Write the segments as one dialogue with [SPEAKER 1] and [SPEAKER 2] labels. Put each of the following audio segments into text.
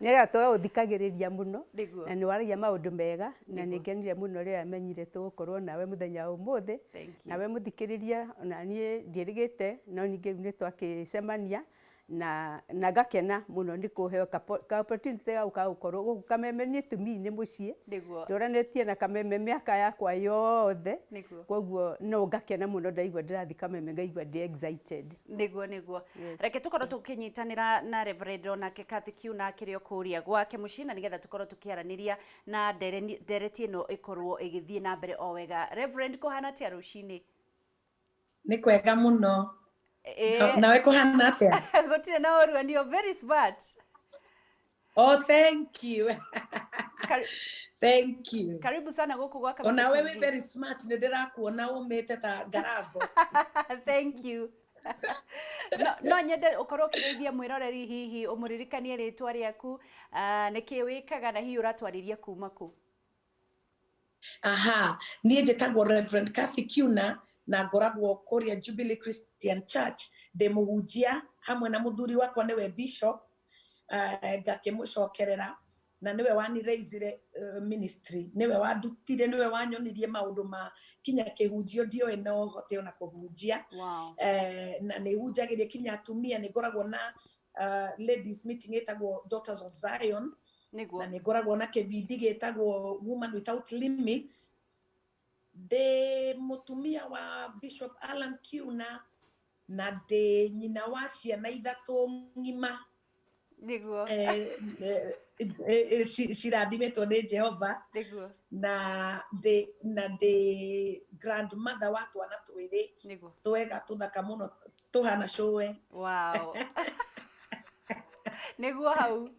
[SPEAKER 1] Nĩgetha tũgagũthikagĩrĩria mũno.
[SPEAKER 2] Nĩguo.
[SPEAKER 1] Na nĩ waragia maũndũ mega na nĩ ngenire mũno rĩrĩa menyire tũgũkorwo nawe mũthenya wa ũmũthĩ.
[SPEAKER 2] Thank you.
[SPEAKER 1] Nawe mũthikĩrĩria, ona niĩ ndiĩrĩgĩte, no ningĩ rĩu nĩ twakĩcemania na ngakena mũno nĩ kũheo ka opportunity ga gũka gũkorwo gũkũ Kameme. Niĩ to me nĩ mũciĩ. Ndũranĩtie na Kameme mĩaka yakwa yothe. Koguo no ngakena mũno ndaigua ndĩrathiĩ Kameme, ngaigua ndĩ excited.
[SPEAKER 2] Nĩguo. Reke tũkorwo tũkĩnyitanĩra na Reverend onake Kathy Kiuna akĩrĩ o kũrĩa gwake mũciĩ, na nĩgetha tũkorwo tũkĩaranĩria na ndereti ĩno ĩkorwo ĩgĩthiĩ na mbere o wega. Reverend, kũhana atĩa rũcinĩ?
[SPEAKER 3] Nĩ kwega mũno. Nawe kũhana atĩa?
[SPEAKER 2] Gũtirĩ na ũru, and you're very smart.
[SPEAKER 3] Oh, thank you. Thank you.
[SPEAKER 2] Karibu sana gũkũ gwa Kameme
[SPEAKER 3] Onawe
[SPEAKER 2] TV.
[SPEAKER 3] Wĩ very smart, nĩ ndĩrakuona ũmĩte ta ngarango.
[SPEAKER 2] Thank you. No nyende ũkorwo ũkĩgeithia mwĩroreri, hihi ũmũririkanie rĩtwa rĩaku, nĩkĩ wĩkaga, na hihi ũratwarĩria kuma kũ?
[SPEAKER 3] Aha, niĩ njĩtagwo Reverend Kathy Kiuna na ngoragwo kũrĩa Jubilee Christian Church, ndĩ mũhunjia hamwe na mũthuri wakwa, nĩwe bishop, ngakĩmũcokerera na nĩwe waniraisire ministry, nĩwe wandutire, nĩwe wanyonirie maũndũ ma kinya kĩhunjio, ndioĩ no hote ona kũhunjia. Na nĩ hunjagĩria kinya atumia, nĩ ngoragwo na ladies meeting ĩtagwo Daughters of Zion. Na nĩ ngoragwo na kĩbindi gĩtagwo Woman Without Limits. Ndĩ mũtumia wa Bishop Alan Kiuna na ndĩ nyina wa ciana ithatũ ng'ima. Cirathimĩtwo nĩ Jehova. Na ndĩ grandmother wa twana twĩrĩ twega tũthaka mũno tũhana cũwe.
[SPEAKER 2] Wow, nĩguo hau.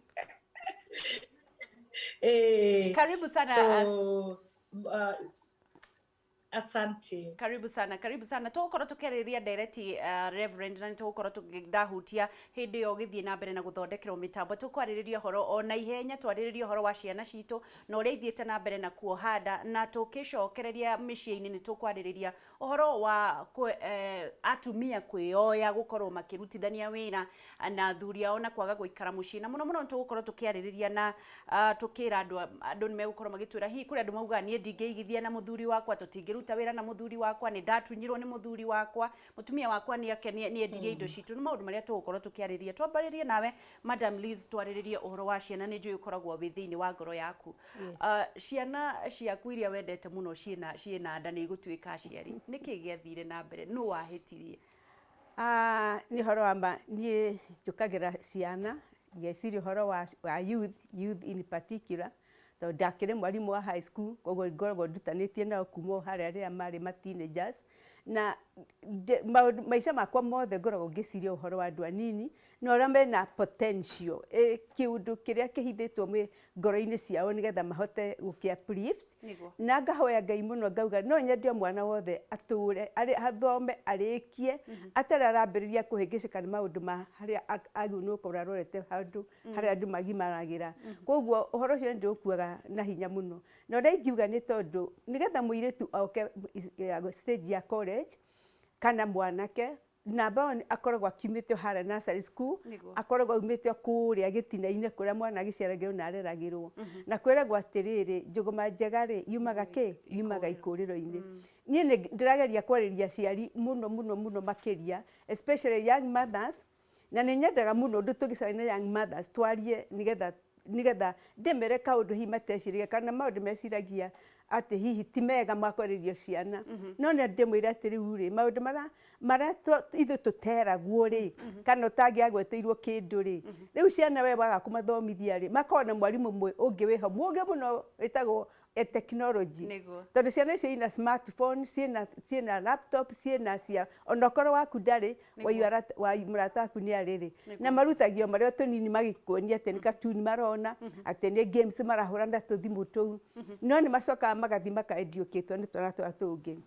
[SPEAKER 2] Karibu sana.
[SPEAKER 3] So, asante.
[SPEAKER 2] Karibu sana, karibu sana. Tũgũkorwo tũkĩarĩrĩria ndereti, Reverend, na nĩ tũgũkorwo tũkĩndahutia hĩndĩ ĩyo ũgĩthiĩ na mbere na gũthondekerwo mĩtambo. Tũkwarĩrĩria ũhoro o na ihenya, twarĩrĩrie ũhoro wa ciana citũ na ũrĩa ithiĩte na mbere na kuoha nda, na tũkĩcokereria mĩciĩ-inĩ nĩ tũkwarĩrĩria ũhoro wa atumia kwĩyoya gũkorwo makĩrutithania wĩra na athuri ao na kwaga gũikara mũciĩ, na mũno mũno nĩ tũgũkorwo tũkĩarĩrĩria na tũkĩra andũ nĩ megũkorwo magĩtwĩra hihi kũrĩ andũ maugaga, "Niĩ ndingĩigithia na mũthuri wakwa, tũtingĩruta wĩra na mũthuri wakwa, nĩ ndatunyirwo nĩ mũthuri wakwa, mũtumia wakwa nĩ ake nĩ endirie indo citũ." Nĩ maũndũ marĩa tũgũkorwo tũkĩarĩrĩria. Twambĩrĩrie nawe, Madam Liz, twarĩrĩrie ũhoro wa ciana. Nĩ njũĩ ũkoragwo wĩ thĩinĩ wa ngoro yaku. Ciana ciaku iria wendete mũno ciĩna nda, nĩ igũtuĩka aciari. Nĩkĩ gĩathire na mbere? Nũ wahĩtirie?
[SPEAKER 1] Ah, nĩ ũhoro wa ma, niĩ njũkagĩra ciana ngeciria ũhoro wa youth in particular, tondũ ndakĩrĩ mwarimũ wa high school, koguo ngoragwo ndutanĩtie nao kuma o harĩa rĩrĩa marĩ ma teenagers, na maũndũ maica makwa mothe ngoragwo ngĩciria ũhoro wa andũ anini na ũrĩa mena potential, kĩũndũ kĩrĩa kĩhithĩtwo ngoro-inĩ ciao nĩgetha mahote gũkĩ uplift. Na ngahoya Ngai mũno, ngauga no nyende o mwana wothe atũre athome arĩkie atarĩ arambĩrĩria kũhĩngĩcĩka nĩ maũndũ ma harĩa agĩrĩirwo nĩ gũkorwo arorete handũ harĩa andũ magimaragĩra. Koguo ũhoro ũcio nĩ ndĩũkuaga na hinya mũno, na ũrĩa ingiuga nĩ tondũ nĩgetha mũirĩtu oke stage ya college kana mwanake, number one, akoragwo akiumĩte o harĩa nursery school. Akoragwo aumĩte o kũrĩa gĩtina-inĩ kũrĩa mwana agĩciaragĩrwo na areragĩrwo na kwĩragwo atĩrĩrĩ, njũgũma njega rĩ, yumaga kĩ yumaga ikũrĩro-inĩ. Niĩ nĩ ndĩrageria kwarĩria aciari mũno mũno mũno makĩria, especially young mothers, na nĩ nyendaga mũno ũndũ tũgĩcemania na young mothers twarie, nĩgetha ndĩmere kaũndũ hihi mateciragia kana maũndũ meciragia atĩ hihi ti mega ma kwarĩrio ciana. No nĩ ndĩmwĩre atĩ rĩu rĩ, maũndũ marĩa ithuĩ tũteragwo rĩ, kana ũtangĩagweteirwo kĩndũ rĩ, rĩu ciana we waga kũmathomithia rĩ, makoragwo na mwarimũ ũngĩ wĩho mũũgĩ mũno wĩtagwo technology. Tondũ ciana icio ina smartphone, ciĩna laptop, ciĩna cia ona okorwo waku ndarĩ, wa mũrata waku nĩ arĩ rĩ, na marutagio marĩ o tũnini magĩkuonia atĩ nĩ cartoon marona, atĩ nĩ games marahũra na tũthimũ tũu, no nĩ macokaga magathiĩ maka-educate nĩ twana tũrĩa tũngĩ.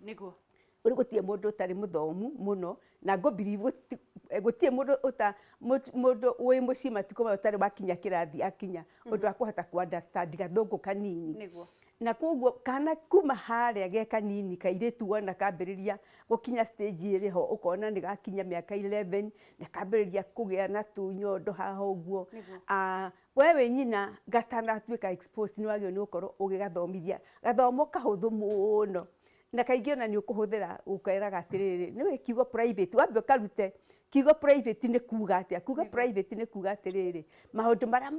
[SPEAKER 1] Rĩu gũtirĩ mũndũ ũtarĩ mũthomu mũno, na ngũ believe gũtirĩ mũndũ ũta mũndũ wĩ mũciĩ matukũ maya ũtarĩ wakinya kĩrathi akinya ũndũ wa kũhota ku understand gathũngũ kanini. Na koguo kana kuma harĩa ge kanini kairĩtu wona kambĩrĩria gũkinya stage ĩrĩ ho, ũkona nĩ gakinya mĩaka 11 na kambĩrĩria kũgĩa na tũnyondo haha ũguo. We wĩ nyina, gatanatuĩka exposed, nĩ wagĩrĩirwo nĩ gũkorwo ũgĩgathomithia gathomo kahũthũ mũno, na kaingĩ ona nĩ ũkũhũthĩra ũkeraga atĩrĩrĩ, nĩwe kiugo private, wambe ũkarute kiugo private nĩ kuga atĩa. Kuga private nĩ kuga atĩrĩrĩ, maũndũ marĩa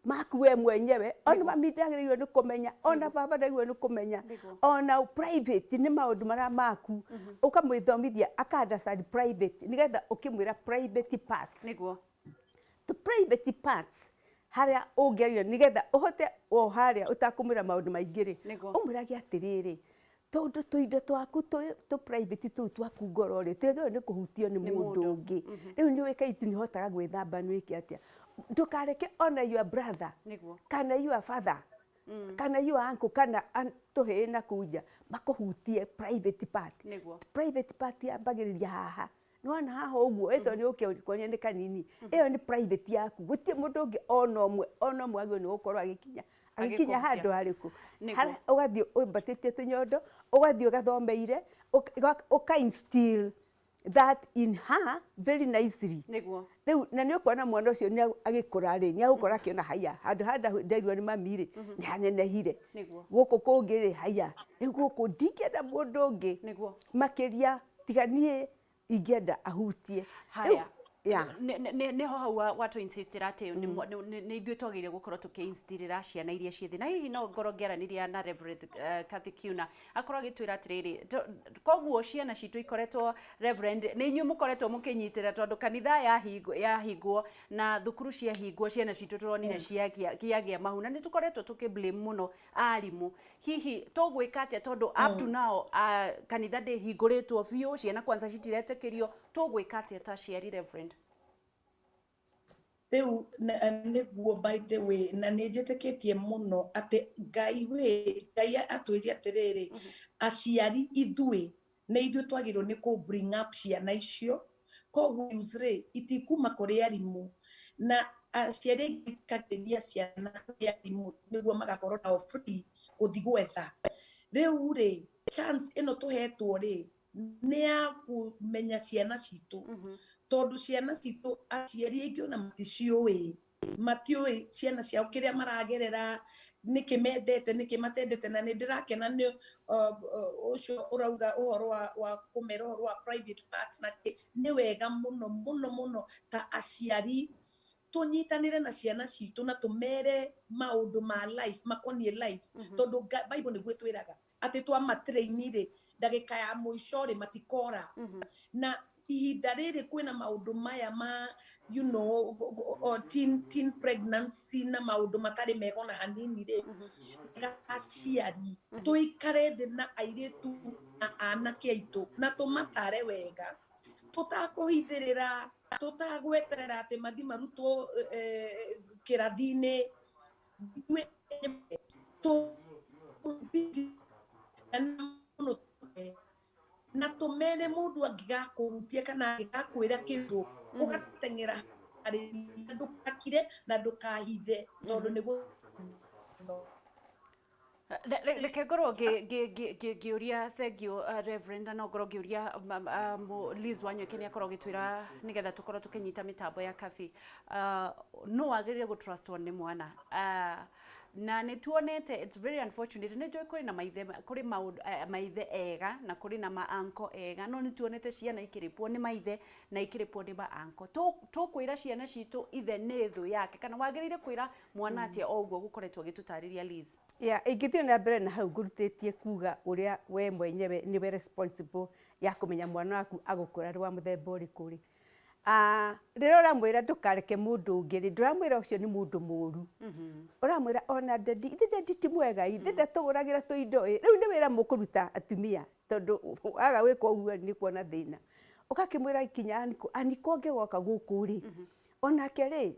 [SPEAKER 1] maku we mwenyewe, ona mami ndagĩrĩirwo nĩ kũmenya, ona baba ndagĩrĩirwo nĩ kũmenya. Ona private nĩ maũndũ marĩa maku, ũkamwĩthomithia aka understand private, nĩgetha ũkĩmwĩra private parts, the private parts harĩa ũngĩaria, nĩgetha ũhote o harĩa ũtakũmwĩra maũndũ maingĩ rĩ, ũmwĩrage atĩrĩrĩ, tondũ tũindo twaku tũ private tũu twaku ngoro rĩ, twagĩrĩirwo nĩ kũhutio nĩ mũndũ ũngĩ. Rĩu nĩ ũĩkaine nĩ ũhotaga gwĩthamba, nĩ wĩke atĩa, ndũkareke ona your brother kana your father kana your uncle kana tũhĩĩ na kũu nja makũhutie private part. Private part yambagĩrĩria haha, nĩwona haha ũguo, ĩtondũ nĩ ũkĩonia nĩ kanini, ĩyo nĩ private yaku. Gũtirĩ mũndũ ũngĩ ona ũmwe, ona ũmwe agĩrĩirwo nĩ gũkorwo agĩkinya
[SPEAKER 2] Agĩkũhutia.
[SPEAKER 1] Handũ harĩkũ. Harĩa ũgathiĩ ũmbatĩtie tũnyondo, ũgathiĩ ũgathomeire, ũka instill that in her very nicely. Rĩu na nĩ ũkuona mwana ũcio nĩ agĩkũra rĩ, nĩ agũkora akĩona haya handũ harĩa nderirwo nĩ mami rĩ, nĩ hanenehire. Gũkũ kũngĩ rĩ, haya rĩu gũkũ ndingĩenda mũndũ ũngĩ makĩria tiga niĩ ingĩenda ahutie.
[SPEAKER 2] Haya.
[SPEAKER 1] Yeah.
[SPEAKER 2] Nĩho hau watu insistira atĩ nĩ ithuĩ twagĩrĩire gũkorwo tũkĩ-instillĩra ciana iria ciĩ thĩ. Na hihi no ngorwo ngĩaranĩria na Reverend Kathy Kiuna, akorwo agĩtwĩra atĩrĩrĩ, koguo ciana citũ ikoretwo, Reverend, nĩ inyuĩ mũkoretwo mũkĩnyitĩra, tondũ kanitha yahingwo na thukuru ciahingwo, ciana citũ tũronire ciagĩa mahu, na nĩ tũkoretwo tũkĩ blame mũno arimũ. Hihi tũgwĩka atĩa, tondũ up to now kanitha ndĩhingũrĩtwo biũ, ciana kwanza citiretĩkĩrio? Tũgwĩka atĩa ta aciari, Reverend?
[SPEAKER 3] Rĩu nĩguo, by the way, na nĩ njĩtĩkĩtie mũno atĩ Ngai wĩ Ngai atwĩrie atĩrĩrĩ, aciari ithuĩ nĩ ithuĩ twagĩrĩirwo nĩ kũ bring up ciana icio. Koguo rĩ, itikuma kũrĩ arimũ, na aciari aingĩ ikagĩria ciana kũrĩ arimũ nĩguo magakorwo nao free gũthiĩ gwetha. Rĩu rĩ, chance ĩno tũhetwo rĩ, nĩ ya kũmenya ciana citũ, tondũ ciana citũ aciari aingĩ ona maticiũĩ, matiũĩ ciana ciao kĩrĩa maragerera, nĩkĩ mendete, nĩkĩ matendete. Na nĩ ndĩrakena nĩ ũcio ũrauga ũhoro wa kũmera ũhoro wa private parts na kĩ. Nĩ wega mũno mũno mũno ta aciari tũnyitanĩre na ciana citũ na tũmere maũndũ ma life, makoniĩ life, tondũ Bible nĩguo ĩtwĩraga atĩ twamatrain rĩ, ndagĩka ya mũico rĩ, matikora. Na ihinda rĩrĩ kwĩna maũndũ maya ma teen pregnancy na maũndũ matarĩ mega ona hanini rĩ, aciari tũikare thĩ na airĩtu na anake aitũ na tũmatare wega, tũtakũhithĩrĩra, tũtagweterera atĩ mathi marutwo kĩrathi-inĩ. Ithuĩ mũno na tũmere mũndũ angĩgakũhutia kana angĩgakwĩra kĩndũ, ũgateng'era harĩ, ndũgakire na ndũkahithe, tondũ nĩ
[SPEAKER 2] Reke ngorwo ngĩũria, thank you, Reverend, na no ngorwo ngĩũria Liz Wanyoike, nĩ akorwo agĩtwĩra nĩgetha tũkorwo tũkĩnyita mĩtambo ya Kathy. No wagĩrĩire gũtrustwo nĩ mwana, na nĩ tuonete, it's very unfortunate, nĩ njũĩ kũrĩ na maithe, kũrĩ maũndũ, maithe ega na kũrĩ na ma uncle ega, no nĩ tuonete ciana ikĩrĩpwo nĩ maithe na ikĩrĩpwo nĩ ma uncle. Tũkwĩra ciana citũ ithe nĩ thũ yake, kana wagĩrĩire kwĩra mwana atĩa, o ũguo gũkoretwo agĩtũtarĩria Liz?
[SPEAKER 1] Yeah, ingĩthiĩ na mbere na hau ngũrutĩtie kuga ũrĩa we mwenyewe nĩwe responsible ya kũmenya mwana waku agũkũra arĩ wa mũthemba ũrĩkũ rĩ. Rĩrĩa ũramwĩra ndũkareke mũndũ ũngĩ rĩ, ndũramwĩra ũcio nĩ mũndũ mũru. Ũramwĩra ona daddy, ithe daddy ti mwega, ithe ndatũgũragĩra tũindo ĩ. Rĩu nĩ wĩra mũkũruta atumia, tondũ waga gwĩka ũguo nĩ kuona thĩna. Ũgakĩmwĩra kinya aniko, aniko angĩgoka gũkũ rĩ, Onake rĩ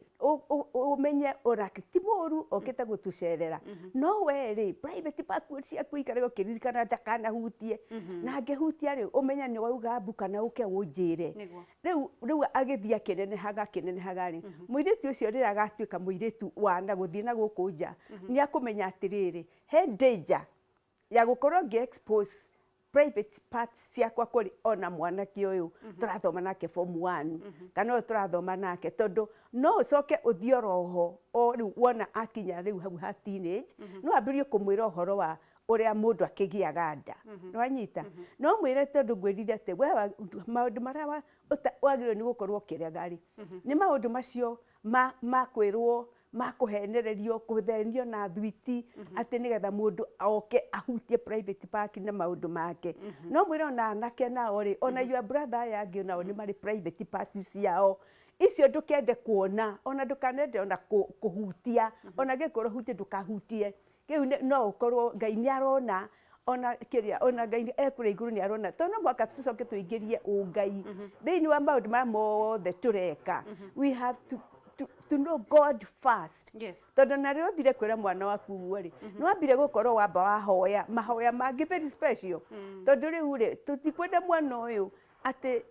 [SPEAKER 1] ũmenye onake ti mũru okĩte gũtũcerera, no we rĩ private part ciaku ikarage ũkĩririkana ndakanahutie, na angĩhutia rĩ ũmenye nĩ wauga mbu kana ũke ũnjĩre. Rĩu agĩthiĩ akĩnenehaga akĩnenehaga rĩ, mũirĩtu ũcio rĩrĩa agatuĩka mũirĩtu wa na gũthiĩ na gũkũ nja, nĩ akũmenya atĩrĩrĩ, he danger ya gũkorwo ngĩ expose private parts ciakwa kũrĩ ona mwanake ũyũ tũrathoma nake form 1 kana ũyũ tũrathoma nake, tondũ no ũcoke ũthiĩ oroho o rĩu wona akinya rĩu hau ha teenage, no ambĩrĩrie kũmwĩra ũhoro wa ũrĩa mũndũ akĩgĩaga nda. Nĩwanyita? No mwĩre tondũ ngwĩrire atĩ we maũndũ marĩa wagĩrĩirwo nĩ gũkorwo ũkĩrega rĩ, nĩ maũndũ macio ma kwĩrwo, ma kũhenererio, kũthenio na thwiti, atĩ nĩgetha mũndũ oke ahutie private part na maũndũ make. No mwĩre ona anake nao rĩ, ona your brother aya angĩ nao nĩ marĩ private part ciao, icio ndũkende kuona, ona ndũkanende ona kũhutia, ona gĩkorwo hutie ndũkahutie. Kĩu no ũkorwo Ngai nĩ arona, ona kĩrĩa, ona Ngai ekũrĩa igũrũ nĩ arona. Tondũ no mũhaka tũcoke tũingĩrie ũngai thĩinĩ wa maũndũ maya mothe tũreka. We have to know God first. Tondũ na rĩrĩa ũthire kwĩra mwana waku ũguo rĩ, nĩ wambire gũkorwo wamba wahoya mahoya mangĩ very special. Tondũ rĩu rĩ, tũtikwenda mwana ũyũ atĩ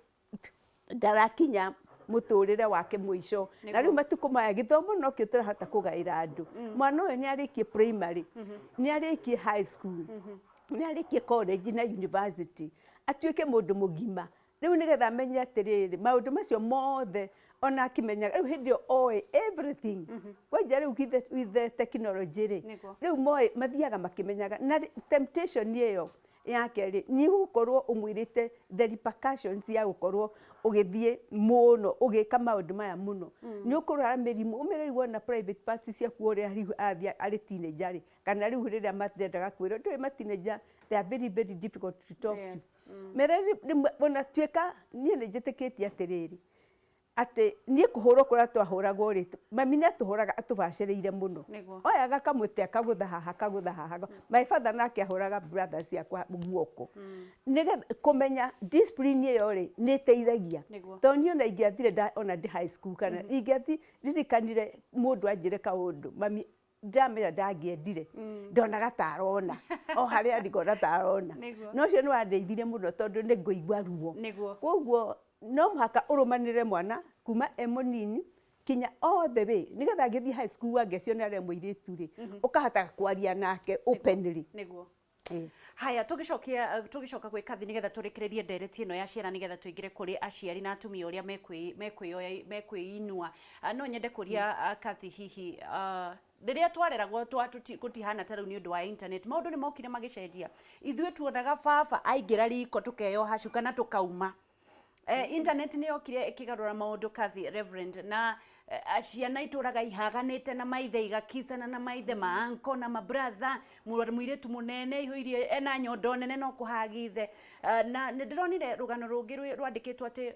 [SPEAKER 1] ndarakinya mũtũrĩre wake mũico. Na rĩu matukũ maya gĩthomo nokĩo tũrahota kũgaĩra andũ. Mwana ũyũ nĩ arĩkie primary, nĩ arĩkie high school, nĩ arĩkie college na university, atuĩke mũndũ mũgima. Rĩu nĩgetha amenye atĩrĩrĩ, maũndũ macio mothe ona akĩmenyaga rĩu hĩndĩ ĩyo oĩ everything. Kwanja rĩu with the technology rĩ, rĩu moĩ mathiaga makĩmenyaga. Na temptation ĩyo yake rĩ, nĩ gũkorwo ũmwĩrĩte the repercussions ya gũkorwo ũgĩthiĩ mũno ũgĩka maũndũ maya mũno. Nĩ ũkũrwara mĩrimũ, ũmĩre rĩu wona private parts ciaku ũrĩa rĩu athiĩ arĩ teenager rĩ, kana rĩu rĩrĩa matendaga kwĩrwo, ndũĩ ma teenager, they are very very difficult to talk to. Mere rĩmwe ona tuĩka niĩ nĩ njĩtĩkĩtie atĩrĩrĩ, atĩ niĩ kũhũrwo kũrĩa twahũragwo rĩ, mami nĩ atũhũraga atũbacĩrĩire mũno. Oyaga kamũtĩ akagũtha haha, akagũtha haha. My father nake ahũraga brothers ciakwa guoko. Nĩgetha kũmenya discipline ĩyo rĩ, nĩ ĩteithagia. Tondũ niĩ ona ingĩathire ona ndĩ high school kana ingĩathi ririkanire mũndũ anjĩre kaũndũ, mami ndamenya ndangĩendire, ndonaga ta arona, o harĩa ndikona ta arona. No ũcio nĩ wandeithirie mũno tondũ nĩ ngũigua ruo. Koguo no mũhaka ũrũmanĩrĩre mwana kuma e mũnini kinya all the way, nĩgetha agĩthiĩ high school angĩciona arĩ mũirĩtu rĩ, ũkahota kwaria nake openly.
[SPEAKER 2] Haya, tũgĩcoka gwĩ Kathi nĩgetha tũrĩkĩrĩrie ndereti ĩno ya ciana, nĩgetha tũingĩre kũrĩ aciari na atumia ũrĩa mekwĩinua. No nyende kũria Kathi, hihi rĩrĩa twareragwo gũtihana ta rĩu nĩ ũndũ wa internet, maũndũ nĩ mokire magĩcenjia. Ithuĩ tuonaga baba aingĩra riko tũkeyoha cuka na tũkauma. Internet nĩ yokire ĩkĩgarũra maũndũ, Kathi Reverend, na ciana itũraga ihaganĩte na maithe, igakicana na maithe, ma uncle na ma brother, mũirĩtu mũnene ihũirie ena nyondo nene no kũhagithe. Na nĩ ndĩronire rũgano rũngĩ rwandĩkĩtwo atĩ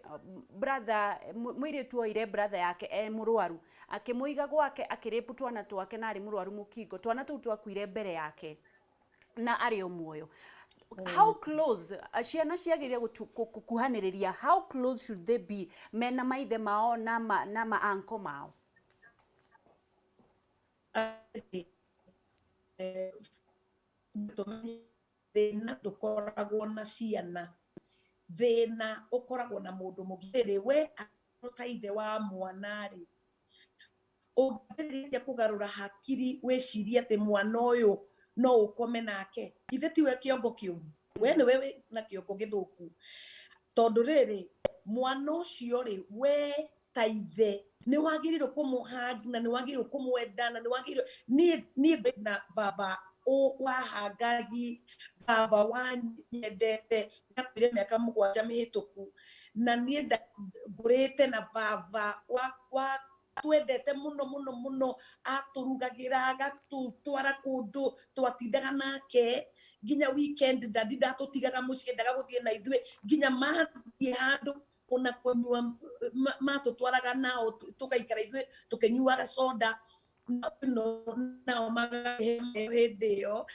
[SPEAKER 2] brother, mũirĩtu oire brother yake e mũrwaru, akĩmũiga gwake, akĩrĩpu twana twake na arĩ mũrwaru mũkingo, twana tũu twakuire mbere yake na arĩ o muoyo. How close ciana ciagĩrĩire gũkuhanĩrĩria, how close should they be mena maithe mao na ma uncle mao?
[SPEAKER 3] Thĩna ndũkoragwo na ciana, thĩna ũkoragwo na mũndũ mũgima. We ta ithe wa mwana rĩ, ũngĩambĩrĩria kũgarũra hakiri wĩcirie atĩ mwana ũyũ no ũkome nake, ithe tiwe kĩongo kĩũru, we nĩwe wĩ na kĩongo gĩthũku. Tondũ rĩrĩ, mwana ũcio rĩ, we ta ithe nĩ wagĩrĩirwo kũmũhanga na nĩ wagĩrĩirwo kũmwenda na nĩ wagĩrĩirwo. Niĩ na baba wahangagi, baba wanyendete, ndakuire mĩaka 7 mĩhĩtũku, na niĩ ngũrĩte na baba wa twendete mũno mũno mũno, atũrugagĩra, agatũtwara kũndũ, twatindaga nake nginya weekend, dadi ndatũtigaga mũciĩ, endaga gũthiĩ na ithuĩ nginya mathiĩ handũ ona kũnyua, matũtwaraga nao tũgaikara ithuĩ tũkĩnyuaga soda, nao magakĩhe hĩndĩ ĩyo.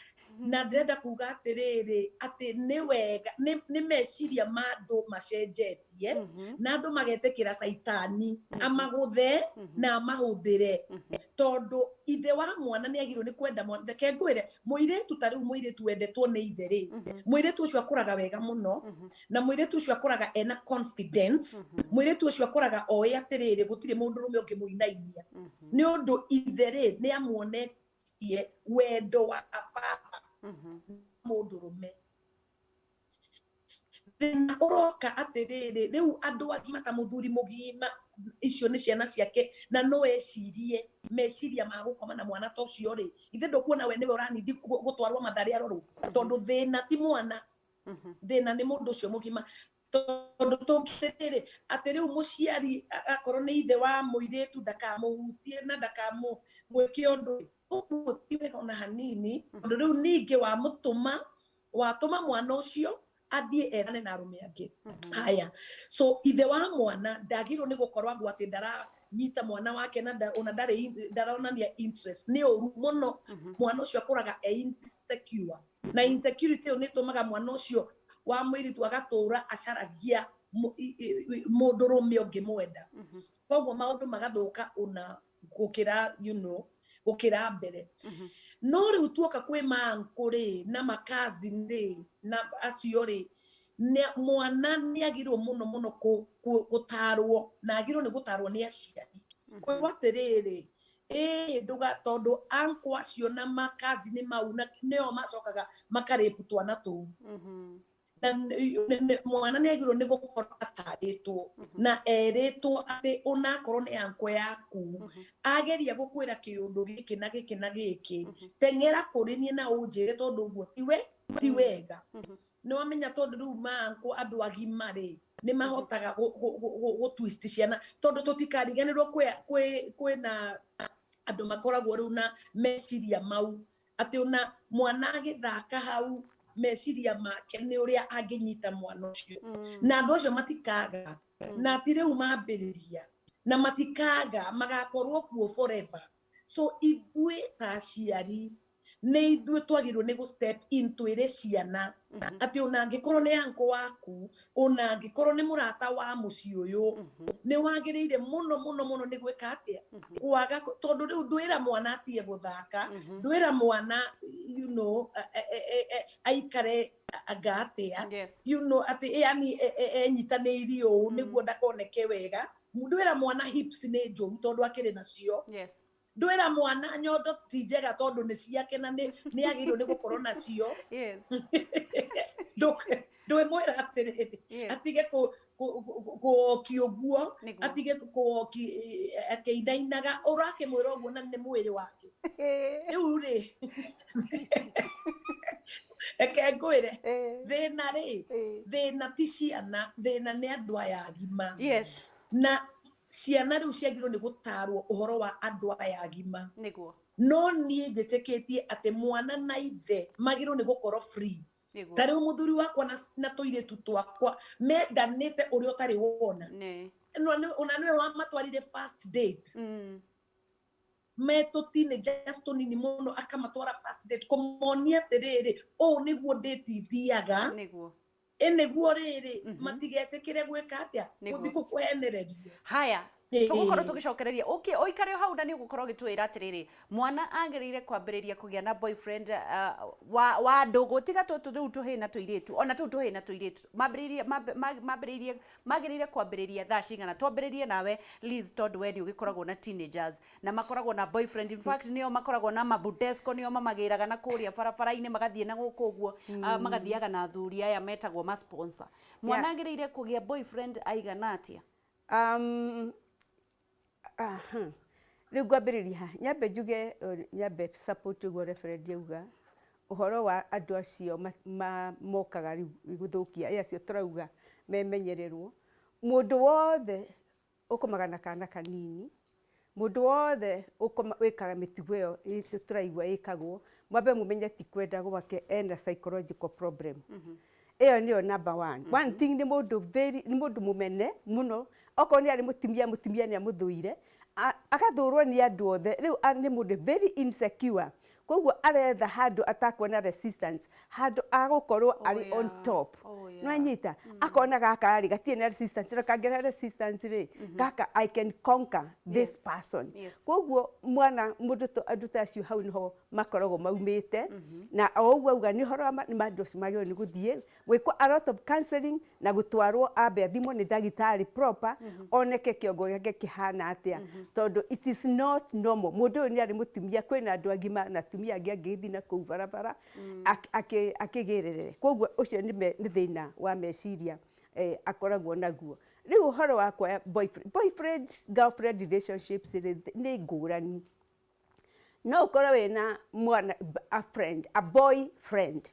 [SPEAKER 3] Na ndĩrenda kuga atĩrĩrĩ, atĩ nĩ wega, nĩ meciria ma andũ macenjetie, na andũ magetĩkĩra caitani amagũthe na amahũthĩre, tondũ ithe wa mwana nĩ agĩrĩirwo nĩ kwenda mwana. Reke ngwĩre, mũirĩtu ta rĩu, mũirĩtu wendetwo nĩ ithe rĩ, mũirĩtu ũcio akũraga wega mũno, na mũirĩtu ũcio akũraga ena confidence. Mũirĩtu ũcio akũraga oĩ atĩrĩrĩ, gũtirĩ mũndũrũme ũngĩmũinainia, nĩ ũndũ ithe rĩ nĩ amuonetie wendo wa baba. Mũndũrũme, thĩna ũroka atĩrĩrĩ, rĩu andũ agima ta mũthuri mũgima, icio nĩ ciana ciake, na no ecirie meciria ma gũkoma na mwana ta ũcio rĩ, ithe ndũkuona we nĩwe ũranindi gũtwarwo matharĩ arorwo, tondũ thĩna ti mwana, thĩna nĩ mũndũ ũcio mũgima. Tondũ tũngĩrĩrĩ atĩ rĩu mũciari akorwo nĩ ithe wa mũirĩtu, ndakamũhutie na ndakamwĩke ũndũ ũguo, ti wega ona hanini, tondũ rĩu ningĩ wamũtũma, watũma mwana ũcio athiĩ erane na arũme angĩ. Haya, so ithe wa mwana ndagĩrĩirwo nĩ gũkorwo agwo atĩ ndaranyita mwana wake na ona ndarĩ ndaronania interest, nĩ ũru mũno. Mwana ũcio akũraga e insecure, na insecurity ĩyo nĩ ĩtũmaga mwana ũcio wa mũirĩtu agatũra acaragia mũndũrũme ũngĩmwenda. Koguo maũndũ magathũka ona gũkĩra gũkĩra mbere. No rĩu tuoka kwĩ mankũ rĩ, na makazin rĩ, na acio rĩ, mwana nĩ agĩrĩirwo mũno mũno gũtarwo, na agĩrĩirwo nĩ gũtarwo nĩ aciari, kwĩrwo atĩrĩrĩ, ĩĩ, ndũga, tondũ anko acio na makazini mau na nĩo macokaga makarĩpu twana tũu. Na mwana nĩ agĩrĩirwo nĩ gũkorwo atarĩtwo na erĩtwo atĩ onakorwo nĩ anko yaku, ageria gũkwĩra kĩũndũ gĩkĩ na gĩkĩ na gĩkĩ, teng'era kũrĩ niĩ na ũnjĩre, tondũ ũguo tiwe ti wega. Nĩ wamenya, tondũ rĩu maanko andũ agima rĩ, nĩ mahotaga gũ twist ciana, tondũ tũtikariganĩrwo kwĩna andũ makoragwo rĩu na meciria mau atĩ ona mwana agĩthaka hau, meciria make nĩ ũrĩa angĩnyita mwana ũcio. Na andũ acio matikaga, na ti rĩu mambĩrĩria, na matikaga, magakorwo kuo forever. So ithuĩ ta aciari nĩ ithuĩ twagĩrĩirwo nĩ gũ step in, twĩre ciana atĩ ona angĩkorwo nĩ anko waku, ona angĩkorwo nĩ mũrata wa mũciĩ ũyũ, nĩ wagĩrĩire mũno mũno mũno nĩ gwĩka atĩa, kwaga tondũ rĩu ndwĩra mwana atige gũthaka, ndwĩra mwana aikare anga atĩa, atĩ yani enyitanĩirie ũũ nĩguo ndakoneke wega. Ndwĩra mwana hips nĩ njũru tondũ akĩrĩ nacio. Ndwĩra mwana nyondo ti njega tondũ nĩ ciake na nĩ agĩrĩirwo nĩ gũkorwo nacio. Ndwĩmwĩra atĩrĩrĩ, atige kũoki ũguo, atige kũoki akĩinainaga, ũrakĩmwĩra ũguo na nĩ mwĩrĩ wake. Rĩu rĩ, reke ngwĩre, thĩna rĩ, thĩna ti ciana, thĩna nĩ andũ aya agima. Na ciana rĩu ciagĩrĩirwo nĩ gũtarwo ũhoro wa andũ aya agima. No niĩ njĩtĩkĩtie atĩ mwana na ithe magĩrĩirwo nĩ gũkorwo free. Ta rĩu mũthuri wakwa na tũirĩtu twakwa mendanĩte ũrĩa ũtarĩ wona. Ona nĩwe wamatwarire first date, metũ teenagers tũnini mũno, akamatwara first date kũmonia atĩrĩrĩ, ũũ nĩguo date ithiaga. Ĩ nĩguo rĩrĩ, matigetĩkĩre gwĩka atĩa, gũthiĩ kũhenererio.
[SPEAKER 2] Haya, tũgũkorwo tũgĩcokereria ũkĩ ũikare o hau, na nĩ ũgũkorwo ũgĩtwĩra atĩrĩrĩ, mwana agĩrĩire kwambĩrĩria kũgĩa na boyfriend wa ndũgũ, tiga tũtũ rĩu tũhĩ na tũirĩtu, ona tũu tũhĩ na tũirĩtu mambĩrĩirie mambĩrĩirie magĩrĩire kwambĩrĩria thaa cigana? Twambĩrĩrie nawe Liz, tondũ we nĩ ũgĩkoragwo na teenagers na makoragwo na boyfriend. In fact, nĩo makoragwo na mabudesco, nĩo mamagĩraga na kũrĩa barabara-inĩ, magathiĩ na gũkũ ũguo, magathiaga na athuri aya metagwo ma sponsor. Mwana agĩrĩire kũgĩa boyfriend aigana atĩa?
[SPEAKER 1] Aha. Rĩu ngwambĩrĩria haha, nyambe njuge, nyambe support ũguo reverend auga ũhoro wa andũ acio mokaga rĩu gũthũkia, ĩ acio tũrauga memenyererwo. Mũndũ wothe ũkomaga na kana kanini, mũndũ wothe wĩkaga mĩtugo ĩyo tũraigua ĩkagwo, mwambe mũmenye ti kwenda gwake, ena psychological problem. Ĩyo nĩyo number one. One thing, nĩ mũndũ very, nĩ mũndũ mũmene mũno. Okorwo nĩ arĩ mũtumia, mũtumia nĩ amũthũire, agathũrwo nĩ andũ othe. Rĩu nĩ mũndũ very insecure. Koguo aretha handũ atakuona resistance, handũ agũkorwo arĩ on top. Nĩwanyita? Akona gaka rĩ gatirĩ na resistance, na kangĩrehe resistance rĩ, gaka I can conquer this person. Koguo mwana mũndũ andũ ta acio hau nĩho makoragwo maumĩte, na o ũguo auga nĩ ũhoro wa nĩ andũ acio magĩrĩirwo nĩ gũthiĩ gwĩkwo a lot of counseling na gũtwarwo ambe athimwo nĩ ndagĩtarĩ proper, oneke kĩongo gĩake kĩhana atĩa, tondũ it is not normal. Mũndũ ũyũ nĩ arĩ mũtumia, kwĩna andũ agima na atumia angĩ angĩgĩthiĩ na kũu barabara akĩgĩrĩrĩre. Koguo ũcio nĩ thĩna wa meciria akoragwo naguo. Rĩu ũhoro wa kuoya boyfriend girlfriend relationships nĩ ngũrani. No ũkorwo wĩna mwana, a friend, a boyfriend,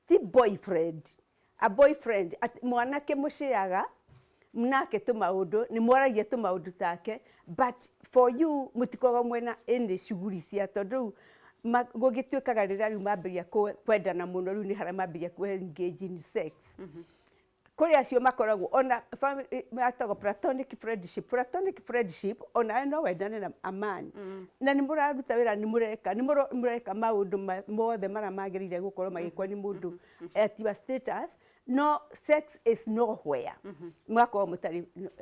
[SPEAKER 1] ti boyfriend, a boyfriend, mwanake mũciaga nake tũmaũndũ, nĩ mwaragia tũmaũndũ take, but for you mũtikoragwo mwena any shughuli cia, tondũ rĩu gũgĩtuĩkaga rĩrĩa rĩu mambĩrĩria kwendana mũno, rĩu nĩ harĩa mambĩrĩria kũ engage in sex. Kũrĩ acio makoragwo ona matagwo platonic friendship. Platonic friendship, ona no wendane na a man, na nĩ mũraruta wĩra, nĩ mũreka nĩ mũreka maũndũ mothe marĩa magĩrĩire gũkorwo magĩkwo nĩ mũndũ at your status, no sex is nowhere, mũgakorwo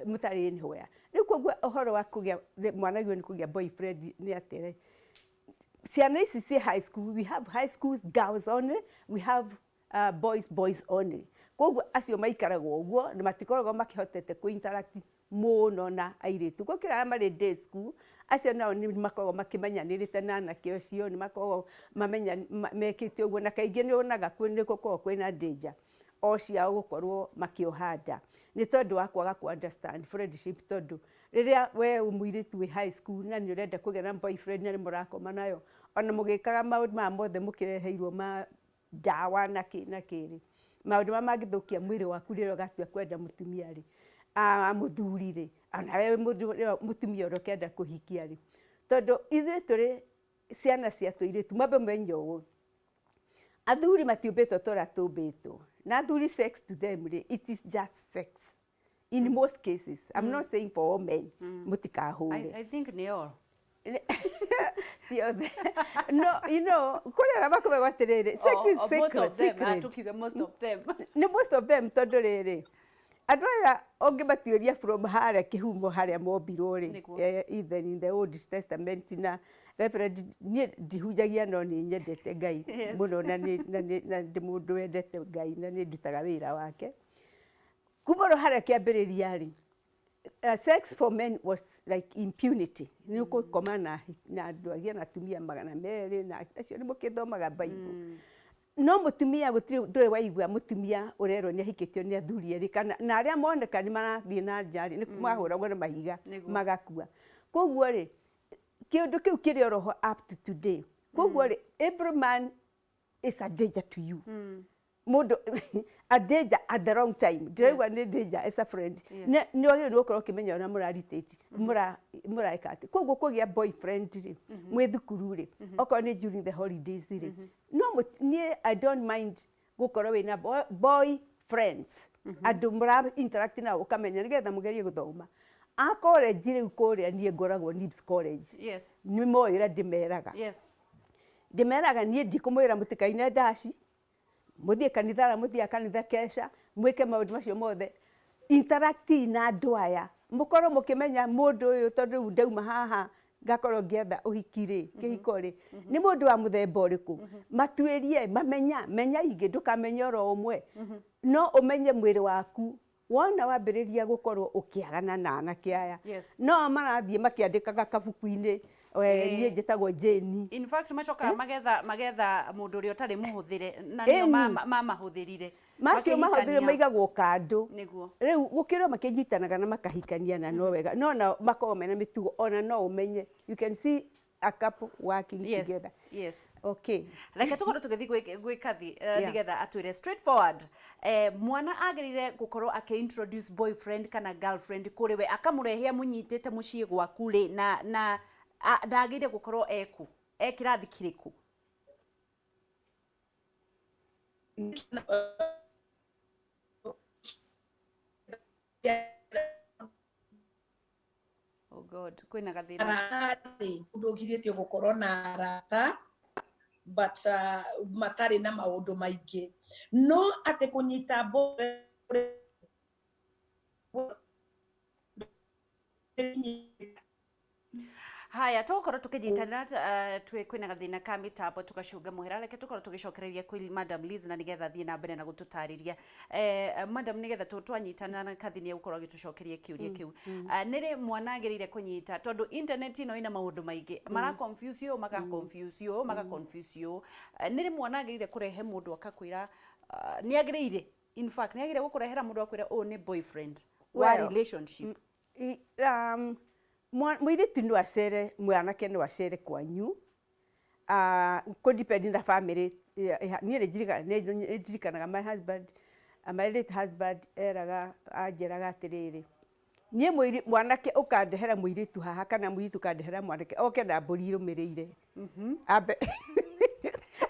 [SPEAKER 1] mũtarĩ anywhere. Rĩu koguo ũhoro wa kũgĩa mwana agĩrĩirwo nĩ kũgĩa boyfriend nĩ atĩrĩ, ciana ici ci high school, we have high schools girls only, we have boys only. Koguo acio maikaragwo ũguo na matikoragwo makĩhotete kũ interact mũno na airĩtu. Gũkĩra arĩa marĩ day school, acio nao nĩ makoragwo makĩmenyanĩrĩte na anake acio, nĩ makoragwo mekĩte ũguo, na kaingĩ nĩ wonaga nĩ gũkoragwo kwĩna danger o ciao gũkorwo makĩoha nda nĩ tondũ wa kwaga kũ understand friendship. Tondũ rĩrĩa we mũirĩtu wĩ high school na nĩ ũrenda kũgĩa na boyfriend na nĩ mũrakoma nayo, ona mũgĩkaga maũndũ maya mothe mũkĩreheirwo ma ndawa na kĩ na kĩrĩ, maũndũ marĩa mangĩthũkia mwĩrĩ waku rĩrĩa ũgatua kwenda mũtumia rĩ, mũthuri rĩ, ona we mũtumia ũrĩa ũkenda kũhikia rĩ, tondũ ithuĩ tũrĩ ciana cia tũirĩtu, mwambe mũmenye ũũ, athuri matiũmbĩtwo ta ũrĩa tũmbĩtwo. Na athuri, sex to them rĩ, it is just sex in most cases. I'm not saying for all men, mũtikahũre.
[SPEAKER 2] I think nĩ all.
[SPEAKER 1] Ti othe. No, you know, kũrĩ arĩa makoragwo atĩrĩrĩ, sex is
[SPEAKER 2] Or most
[SPEAKER 1] sacred,
[SPEAKER 2] of them.
[SPEAKER 1] sacred.
[SPEAKER 2] Tukiuge most of them.
[SPEAKER 1] Nĩ most of them, tondũ rĩrĩ, andũ aya ũngĩmatuĩria from harĩa kĩhumo harĩa mombirwo rĩ, even in the Old Testament, na Reverend, niĩ ndihunjagia no nĩ nyendete Ngai mũno, na ndĩ mũndũ wendete Ngai na nĩ ndutaga wĩra wake. Kuma oro harĩa kĩambĩrĩria rĩ, sex for men was like impunity. Nĩ ũgũkoma na andũ agĩa na atumia 200, na acio nĩ mũkĩthomaga Bible. No mũtumia gũtirĩ, ndũrĩ waigua mũtumia ũrerwo nĩ ahikĩtio nĩ athuri erĩ, kana na arĩa moneka nĩ marathiĩ na nja rĩ, nĩ mahũragwo na mahiga magakua. Koguo rĩ, kĩũndũ kĩu kĩrĩ oroho up to today. Koguo rĩ, every man is a danger to you. Mũndũ a danger at the wrong time. Ndĩraigua nĩ danger as a friend. Nĩ wagĩrĩirwo nĩ gũkorwo ũkĩmenya ũrĩa mũraritĩti, mũreka atĩ. Koguo kũgĩa boyfriend rĩ, mwĩ thukuru rĩ, okorwo nĩ during the holidays rĩ, no niĩ I don't mind gũkorwo wĩna boy friends. Andũ mũra interact nao ũkamenya nĩgetha mũgerie gũthoma. A college rĩu kũrĩa niĩ ngoragwo NIBS College. Nĩ moĩ ũrĩa ndĩmeraga. Ndĩmeraga niĩ ndikũmwĩra mũtikaine ndaci, mũthiĩ kanitha na mũthiĩ kanitha kesha, mwĩke maũndũ macio mothe. Interact na andũ aya, mũkorwo mũkĩmenya mũndũ ũyũ, tondũ rĩu ndauma haha ngakorwo ngĩetha ũhiki rĩ, kĩhiko rĩ, nĩ mũndũ wa mũthemba ũrĩkũ. Matuĩrie, mamenya, menya ingĩ, ndũkamenye oro ũmwe. No ũmenye mwĩrĩ waku wona wambĩrĩria gũkorwo ũkĩagana na anake aya. No marathiĩ makĩandĩkaga kabuku-inĩ, niĩ njĩtagwo Jane.
[SPEAKER 2] In fact, macokaga magetha mũndũ ũrĩa ũtarĩ mũhũthĩre, na nĩo mamahũthĩrire.
[SPEAKER 1] Macio mahũthĩre maigagwo kando. Rĩu gũkĩrwo makĩnyitanaga na makahikania na no wega. No nao makoragwo mena mĩtugo, ona no ũmenye. You can see a couple working together. Okay.
[SPEAKER 2] Reke tũkorwo tũgĩthiĩ gwĩ Kathi, nĩgetha atwĩre straightforward. Mwana agĩrĩire gũkorwo akĩ-introduce boyfriend kana girlfriend kũrĩ we, akamũrehe amũnyitĩte mũciĩ gwaku rĩ, na ndagĩrĩire gũkorwo eku, e kĩrathi kĩrĩkũ? Oh God, kwĩna gathĩna.
[SPEAKER 3] Arata rĩ, mũndũ ũgirĩtio gũkorwo na arata, But matarĩ na maũndũ maingĩ, no atĩ kũnyita
[SPEAKER 2] Haya, tũgũkorwo tũkĩnyitanĩra kwĩna gathĩna ka mĩtambo, tũgacũnga mũhera. Reke tũkorwo tũgĩcokereria kwĩ Madam Liz na nĩgetha athiĩ na mbere na gũtũtarĩria. Madam, nĩgetha twanyitanĩra na Kathi, nĩ egũkorwo agĩtũcokeria kĩũria kĩu. Nĩ rĩ mwana agĩrĩire kũnyita? Tondũ internet ĩno ĩna maũndũ maingĩ, mara confuse ũyũ, maka confuse ũyũ, maka confuse ũyũ. Nĩ rĩ mwana agĩrĩire kũrehe mũndũ akakwĩra, nĩ agĩrĩire, in fact nĩ agĩrĩire gũkũrehera mũndũ akwĩra ũyũ nĩ boyfriend wa
[SPEAKER 1] Well,
[SPEAKER 2] relationship?
[SPEAKER 1] Mũirĩtu no acere, mwanake no acere kwanyu, kũ depend na family. Niĩ nĩ ndirikanaga my husband, my late husband, eraga, anjĩraga atĩrĩrĩ, niĩ mwanake ũkandehera mũirĩtu haha kana mũirĩtu ũkandehera mwanake oke na mbũri irũmĩrĩire, ambe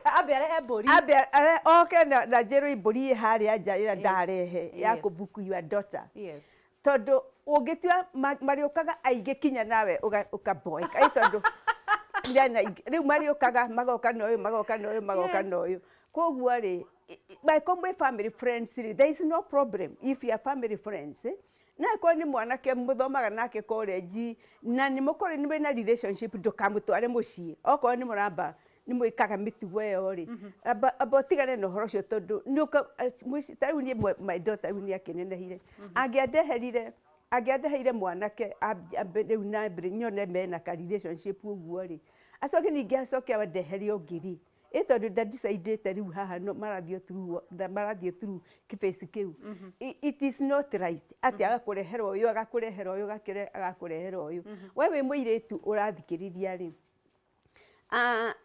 [SPEAKER 2] ambe arehe mbũri.
[SPEAKER 1] Ambe oke na njĩrwo mbũri ĩ harĩa nja ĩrĩa ndarehe ya kũbook your daughter. Tondũ ũngĩtua marĩũkaga aingĩ, kinya nawe ũkaboeka ĩ, tondũ irana rĩu marĩũkaga, magoka na ũyũ, magoka na ũyũ, magoka na ũyũ. Koguo rĩ, angĩkorwo mwĩ family friends rĩ, there is no problem if you are family friends, eh? Na angĩkorwo nĩ mwanake mũthomaga nake college na nĩ mũkorwo nĩ mwĩna relationship, ndũkamũtware mũciĩ. Okorwo nĩ mũramba nĩ mwĩkaga mĩtugo ĩyo rĩ, amba ũtigane na ũhoro ũcio, tondũ ta rĩu niĩ my daughter rĩu nĩ akĩnenehire, angĩandeheire mwanake ambe rĩu na mbere nyone mena ka relationship ũguo rĩ, acoke ningĩ acoke andehere ũngĩ rĩ, ĩ tondũ ndadecidĩte rĩu haha no marathiĩ through marathiĩ through kĩbĩci kĩu. It is not right atĩ agakũrehera ũyũ, agakũrehera ũyũ, agakũrehera ũyũ. We wĩ mũirĩtu ũrathikĩrĩria rĩ,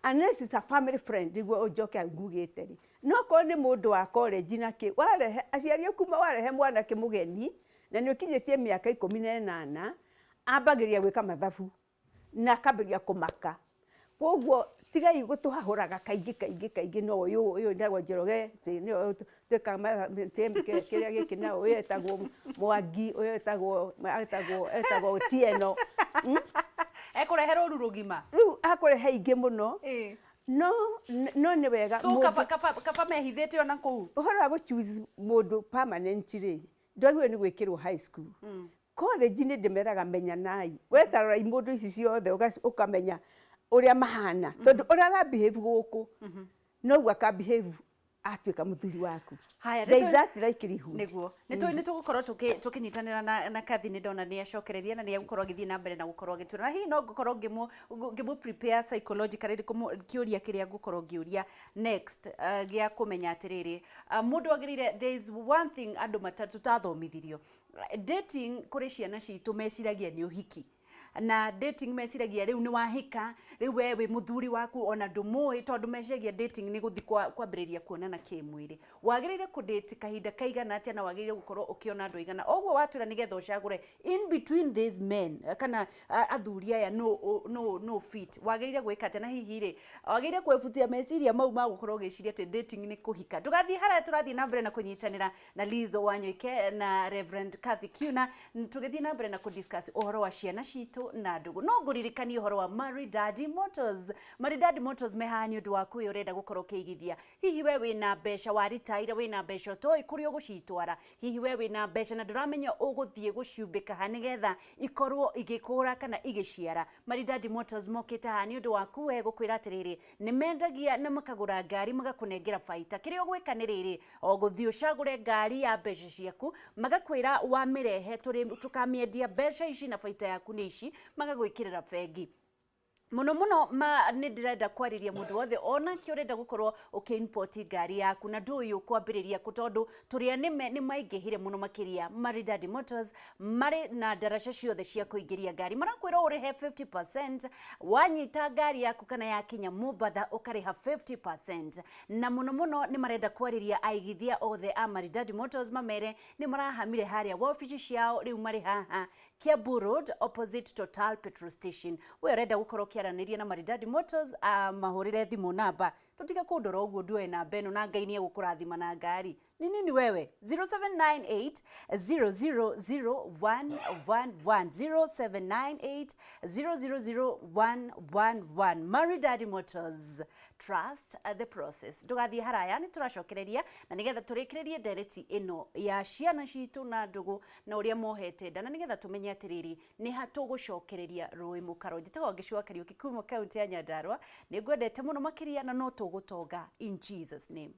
[SPEAKER 1] unless it's a family friend, nĩguo ũnjoke ngugĩte rĩ, no korwo nĩ mũndũ wa college na kĩ, warehe aciari aku, warehe mwanake mũgeni na nĩ ũkinyĩtie mĩaka 18, ambagĩrĩria gwĩka mathabu na akambĩrĩria kũmaka. Koguo tigai gũtũhahũraga kaingĩ kaingĩ kaingĩ, no ũyũ ũyũ ndagwo Njoroge, nĩwe twĩkaga kĩrĩa gĩkĩ, na ũyũ etagwo Mwangi, ũyũ etagwo Otieno.
[SPEAKER 2] Ekũrehe rũru rũgima.
[SPEAKER 1] Rĩu akũrehe ingĩ mũno. No nĩ wega
[SPEAKER 2] so kaba mehithĩte ona kũu.
[SPEAKER 1] Ũhoro wa gũ-choose mũndũ permanent rĩ, ndwagĩrĩirwo nĩ gwĩkĩrwo high school, college nĩ ndĩmeraga menyanai. We tarorai mũndũ ici ciothe, ũkamenya ũrĩa mahana, tondũ ũrĩa ara behave gũkũ noguo aka behave atuĩka mũthuri waku.
[SPEAKER 2] Haya,
[SPEAKER 1] There is that likelihood.
[SPEAKER 2] Nĩguo nĩ tũgũkorwo tũkĩnyitanĩra na Kathi. Nĩ ndona nĩ acokereria na nĩ egũkorwo agĩthiĩ na mbere na gũkorwo agĩtwĩra, na hihi no ngũkorwo ngĩmũ prepare psychologically kĩũria kĩrĩa ngũkorwo ngĩũria next, gĩa kũmenya atĩrĩrĩ, mũndũ agĩrĩire, there is one thing andũ tũtathomithirio, dating kũrĩ ciana citũ meciragia nĩ ũhiki, na dating meciragia rĩu nĩ wahika, rĩu we wĩ mũthuri waku ona ndũmũĩ, tondũ meciragia dating nĩ gũthiĩ kwambĩrĩria kuonana kĩmwĩrĩ. Wagĩrĩire kũdate kahinda kaigana atĩa, na wagĩrĩire gũkorwo ũkĩona andũ aigana ũguo watwĩra nĩgetha ũcagũre in between these men, kana athuri aya, no fit? Wagĩrĩire gwĩka atĩa? Na hihi rĩ, wagĩrĩire kwebutia meciria mau ma gũkorwo ũgĩciria atĩ dating nĩ kũhika? Ndũgathiĩ harĩa, tũrathiĩ na mbere na kũnyitanĩra na Liz Wanyoike na Reverend Kathy Kiuna, tũgĩthiĩ na mbere na kũdiscuss ũhoro wa ciana citũ na ndũgũ. No ngũririkanie ũhoro wa Maridadi Motors. Maridadi Motors me haha nĩ ũndũ waku ũyũ ũrenda gũkorwo ũkĩigithia. Hihi we wĩna mbeca, waritaire, wĩna mbeca ũtoĩ kũrĩa ũgũcitwara? Hihi we wĩna mbeca na ndũramenya ũgũthiĩ gũciumbĩka ha nĩgetha ikorwo igĩkũra kana igĩciara? Maridadi Motors mokĩte haha nĩ ũndũ waku we gũkwĩra atĩrĩrĩ, nĩ mendagia na makagũra ngari, magakũnengera baita. Kĩrĩa ũgwĩka nĩ rĩrĩ, o gũthiĩ ũcagũre ngari ya mbeca ciaku, magakwĩra wamĩrehe tũkamĩendia mbeca ici na baita yaku nĩ ici, magagwĩkĩrĩra bengi. Muno muno ma nĩ ndĩrenda kwarĩria mũndũ wothe onake ũrenda gũkorwo ũkĩ-import ngari yaku na ndũĩ ũkwambĩrĩria kũ, tondũ tũrĩa nĩme nĩ maingĩhire mũno makĩria. Maridadi Motors marĩ na ndaraca ciothe cia kũingĩria ngari. Marakwĩra ũrĩhe 50% wanyita ngari yaku, kana yakinya Mombatha ũkarĩha 50%. Na mũno mũno nĩ marenda kwarĩria aigithia othe a Maridadi Motors, mamere nĩ marahamire harĩa wabici ciao, rĩu marĩ haha Kiambu Road, opposite Total petrol station. We ũrenda gũkorwo ũkĩaranĩria na Maridadi Motors, mahũrĩre thimũ namba, tũtige kũndora ũguo, nduoe namba ĩno na Ngai nĩ egũkũrathima na ngari. Nĩ Ni nini wewe? 0798 000111, 0798 000111. Maridadi Motors, trust the process. Ndugathiĩ haraya, nĩ tũracokereria na nĩgetha tũrĩkĩrĩrie ndereti ĩno ya ciana citũ na ndũgũ na ũrĩa mohete nda, na nĩgetha tũmenye atĩrĩrĩ, nĩ ha tũgũcokereria rũĩ mũkaro. Njĩtagwo Ngĩcua Kariũki kuma kaunti ya Nyandarua. Nĩ ngwendete mũno makĩria na no tũgũtonga in Jesus name.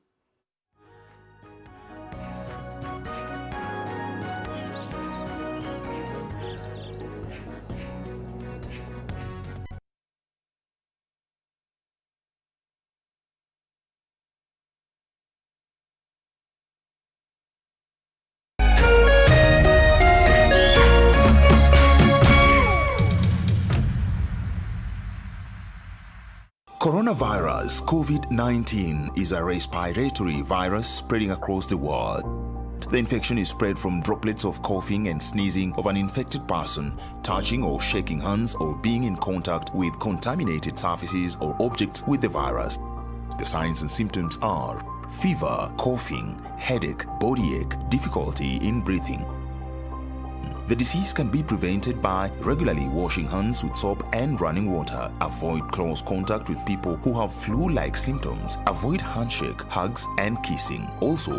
[SPEAKER 4] Coronavirus COVID-19 is a respiratory virus spreading across the world. The infection is spread from droplets of coughing and sneezing of an infected person, touching or shaking hands, or being in contact with contaminated surfaces or objects with the virus. The signs and symptoms are fever, coughing, headache, body ache, difficulty in breathing. The disease can be prevented by regularly washing hands with soap and running water. Avoid close contact with people who have flu-like symptoms. Avoid handshake, hugs, and kissing. Also,